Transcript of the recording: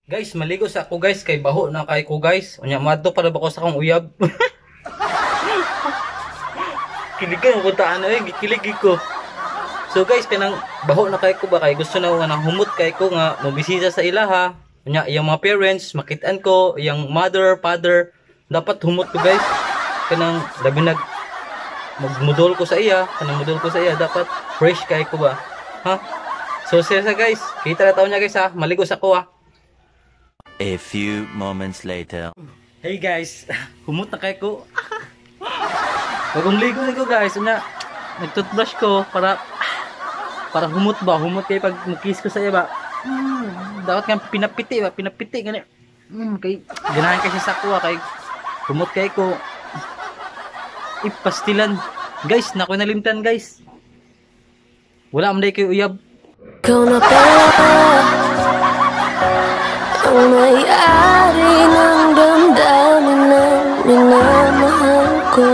Guys, maligo sa ako, guys, kay baho na kay ko, guys. Unya madto para ba ko sa akong uyab. Kilig ka kung ano eh, gikilig ko. So guys, kanang baho na kay ko ba kay gusto na ko nga humot kay ko nga mobisita sa ilaha. Unya iyang mga parents, makitaan ko, iyang mother, father, dapat humot ko, guys. Kanang labi nag magmudol ko sa iya, kanang mudol ko sa iya, dapat fresh kay ko ba. Ha? So seryoso, guys, kita na taon niya, guys, ha, maligo sa ko, ha. A few moments later. Hey guys, humot na kay ko. Bagong ligo ko, guys, una nag-toothbrush ko para para humot ba, humot kay pag mukis ko sa iya ba. Dapat nga pinapiti ba, pinapiti gani. Kay ganahan kay siya sa kuha kay humot kay ko. Ipastilan. Guys, nako nalimtan, guys. Wala man kay uyab. Ikaw na pala ang may-ari ng damdamin na minamahal ko.